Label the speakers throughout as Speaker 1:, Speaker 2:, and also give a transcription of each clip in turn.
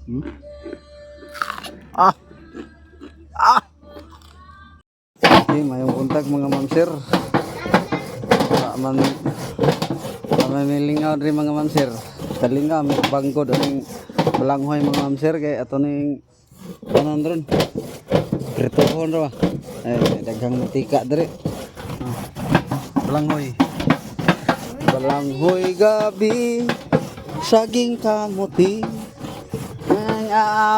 Speaker 1: Hmm? Ah! Ah! Okay, mayong buntag, mga ma'am sir. Wala man wala man may lingaw diri, mga ma'am sir. Kalingaw may bangko aning balanghoy, mga ma'am sir, kay ato ning kanon ron. Pritohon ra ba? Ay, daghang mantika diri. Ah. Balanghoy. Balanghoy gabi, saging kamuti ang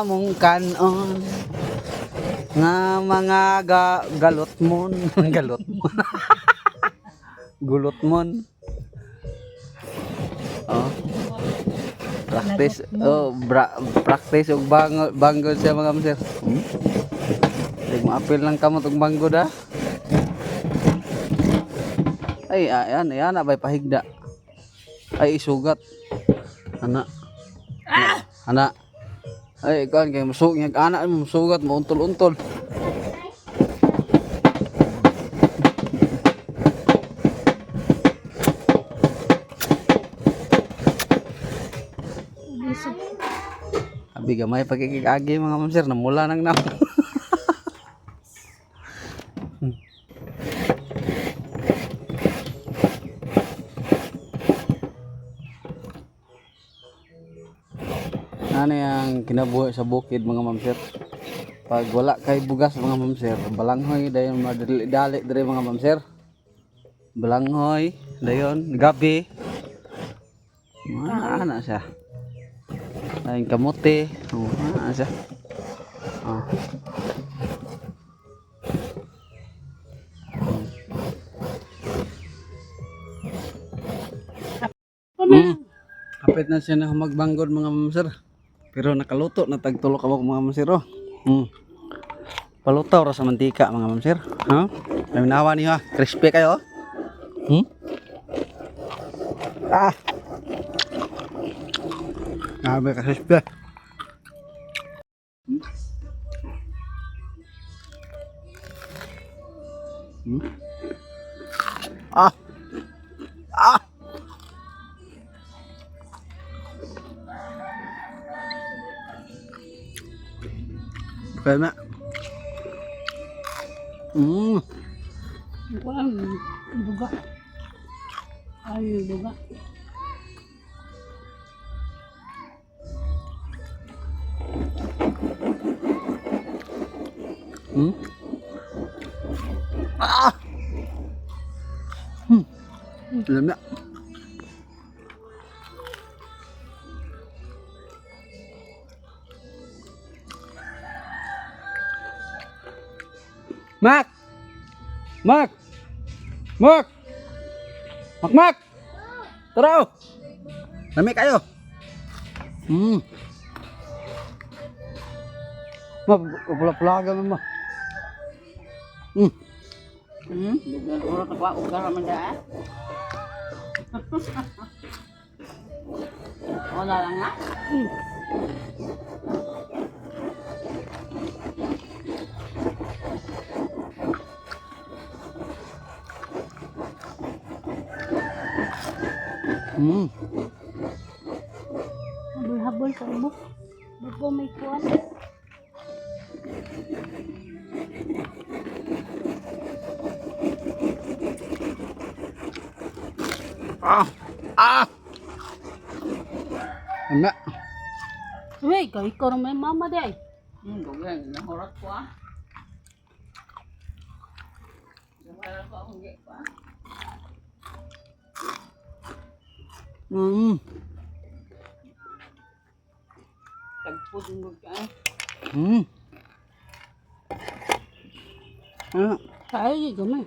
Speaker 1: among kanon nga mga galot mon, galot mon, gulot mon. Oh, practice, oh, practice og bango banggod siya, mga sir. Di maapil lang kamot og banggod, ah. Ay, ayan, ayan abay pahigda. Ay, isugat ana ana. Ay, ikaw kay musug ana mo musugat mo untol-untol. Abi gamay pagkikigagi, mga ma'am sir, namula nang na. Ano yung kinabuhi sa bukid, mga ma'am sir? Pag wala kay bugas, mga ma'am sir, balanghoy dayon madali-dali dire, mga ma'am sir. Balanghoy dayon gabi. Mga ana siya. Ay, kamote. Oh, ana siya. Oh. Kapit na siya na magbanggod, mga ma'am sir. Pero nakaluto na tagtulo ka mga ma'am sir. Oh. Palutaw ra sa mantika, mga ma'am sir. Ha? Huh? Nawa niyo ha. Crispy kayo. Oh. Ah. Grabe ka crispy. Ah. Ah. Kaya na.
Speaker 2: Wala, buga. Ay, buga.
Speaker 1: Ah! Alam na. Mak! Mak! Mak! Mak Mak! Tara! Oh! Lami kayo. Ma, pula-pulaga mo ma.
Speaker 2: Buga, ura ka pa, uga raman da. Wala lang nga. Habol-habol sa ubo. Bago may kuwan.
Speaker 1: Ah! Ah! Ano?
Speaker 2: Uy, ikaw, ikaw naman yung mama day. Buga, nahurot ko ah. Wala ko akong ko ah. Tagpod mo ka.
Speaker 1: Ano?
Speaker 2: Ay, gamay.